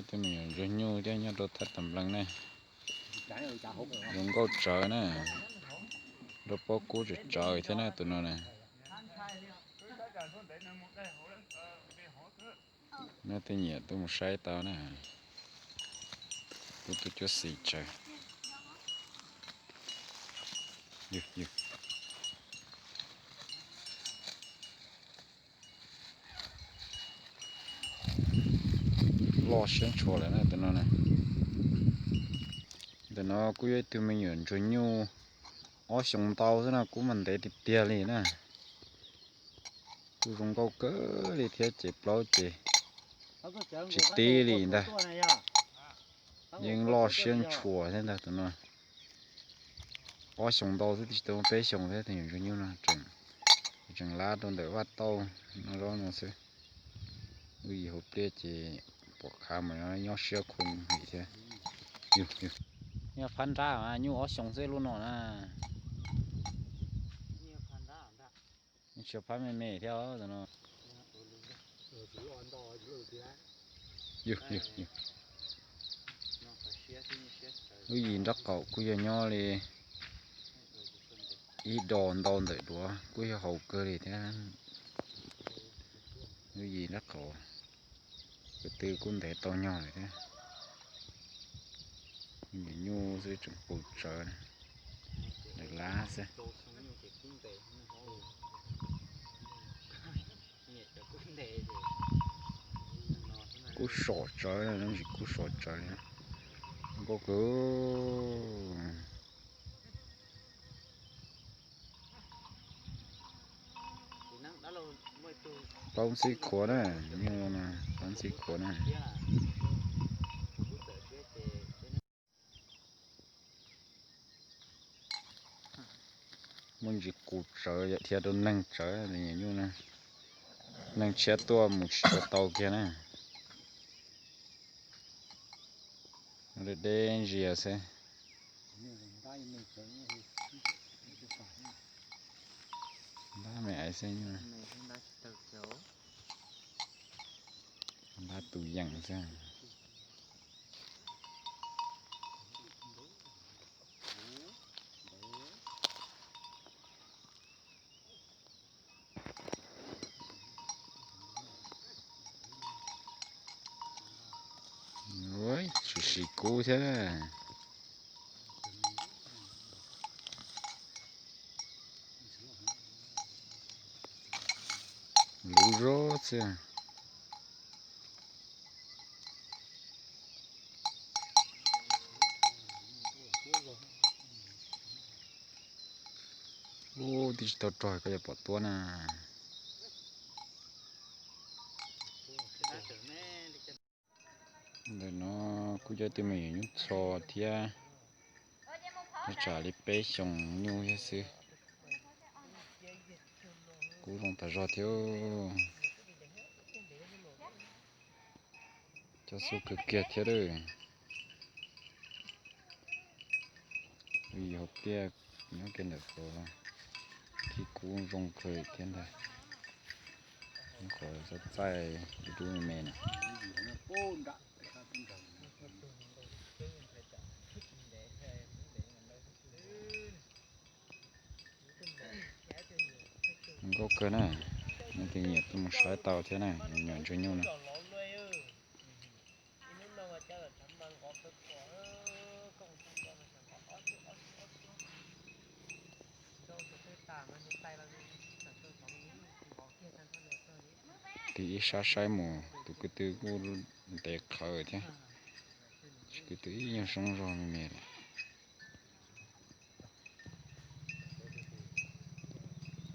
Tej me nyuam ntsuag nyuj thiab nyob rau thaj tag nplees na. Zoo nkauj tsawv na, rau pob kub tsawv tsawv thiab na tus no na. Nej tej nyiam tuaj mus saib tau na. Kuj tus cuab xis tsawv. Loj siab ntshua lawm na tus no na. Ntawm no kuj yog ib tug me nyuam ntsuag nyuj ob xyoos ntau xwb na, kub mas ntev tiag tiag li na. Kuj zoo nkauj kawg li thiab ces plaub ces tsis tib li ntag. Yeej loj siab ntshua thiab ntag tus no. Ob xyoos ntau xwb, tsis tau peb xyoos thiab tus nyuam ntsuag nyuj no. Tseem lab rau ntawm vaj tauj no zob no xwb. Lub yim hauv pliaj ces pom khav mas nyob siab khoo heev thiab. Yog phab nrab mas nyuj ob xyoos xwb lub no na. Tsis phab me me thiab tus no. Lub yim nrab qaum kuj yog nyob li ib dos ntau ntawm duav, kuj yog haus kawg li thiab. Lub yim nrab qaum ko tw kuj ntev tau nyog lawm thiab. Nyuam nyuj xwb tseem qus tsawv, lawv lab xwb. Kub som tsawv, ntsis kub som tsawv li. Nkauj kawg. Plaub ntxhib khuav na, nyuj no plaub ntxhib khuav na. Muaj ntsis qus tsawv yom, dhia rau neeg tsawv, neeg tshiab tuaj mus tsis tshua tau kiag na. Deb deb ntsia xwb. Ntab me aiv xwb, ntab tus yeem xwb. Sim sim kub thiab. Luv zog xwb. Ub, twb tsis tau rog koj yuav pom tuab na. Ntawm no kuj cov twb me nyuam nyuj txho thiab, tsam li peb xyoos nyuj thiab xwb. Kub zoo tas zog thiab. Cov xub kawg kiag thiab lawm. Yog tiag, nyob kiag ntawm qhov khib kub zoo kawg thiab ntag. Nyob qhov txaij txaij dub dub me me na. Zoo nkauj kawg na, nej tej nyiam tuaj mus saib tau thiab na, me nyuam ntsuag nyuj no. Tig ib sab saib mus tus kwv tw kuj ntev qhawv thiab, tus kwv tw ib nyuag soob zog me me lawm.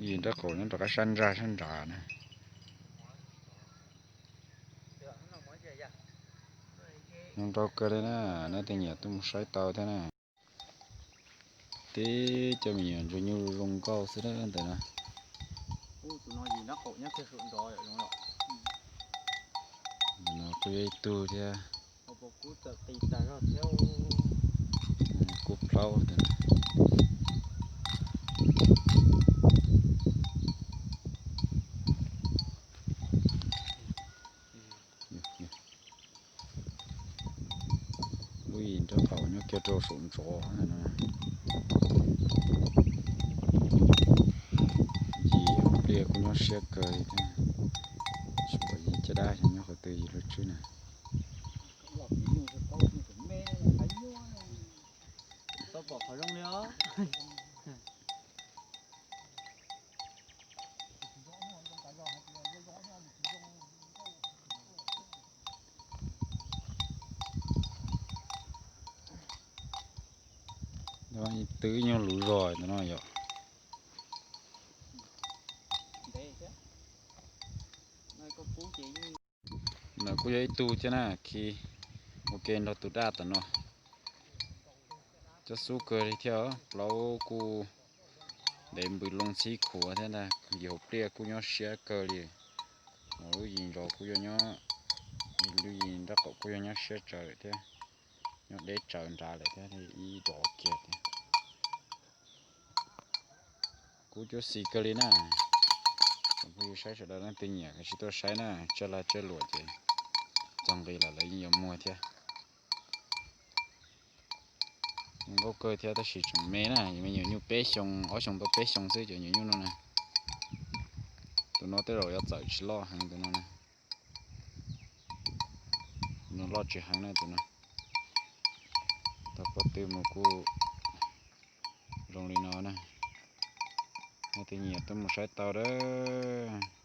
Yim nraub qaum nyob rov qab sab ntsag sab nrad na. Zoo nraug kawg li na, nej tej nyiam tuaj mus saib tau thiab na. Tib cov me nyuam ntsuag nyuj zoo nkauj xwb ntawm no. Ntawm no kuj yog ib tug thiab. Kub plaub ntawm no. Lub yim nraub qaum nyob kiag rau saum ntsos no. Yim pliaj kuj nyob siab kawg li thiab. Tsis pom yim caj dab nyob qhov twg yim lub tswb na. Twb ib nyuag luv zog ntawm no yom. Ntawm kuj yog ib tug thiab na, khi ua ke nrog tus daj tom no. Cov xub kawg li thiab, plaub kuj ntev npws loo txhib khuav thiab ntag, yim hauv pliaj kuj nyob siab kawg li. Lub yim ntsos kuj yog nyob, lub yim nraub qaum kuj yog nyob siab tsawv lawm thiab, nyob deb tsawv nrad lawm thiab, ib dov kiag thiab. Kuv cuab xis kawg li na. Tsoom phooj ywg saib sawv daws leej twg nyiam kav tsij tuaj saib na, tsiaj laj tsiaj luam ces txog nqi lawm lawv yeej yuav muag thiab. Zoo nkauj kawg thiab tab sis tseem me na, me nyuam nyuj peb xyoo, ob xyoo tau peb xyoo xwb cov nyuam nyuj no na. Tus no tej zaum yuav txawm tsis loj heev tus no na. Tus no loj tsis heev na tus no. Tau pob tw mus kuj zoo li no na. Leej twg nyiam tuaj mus saib tau lawm.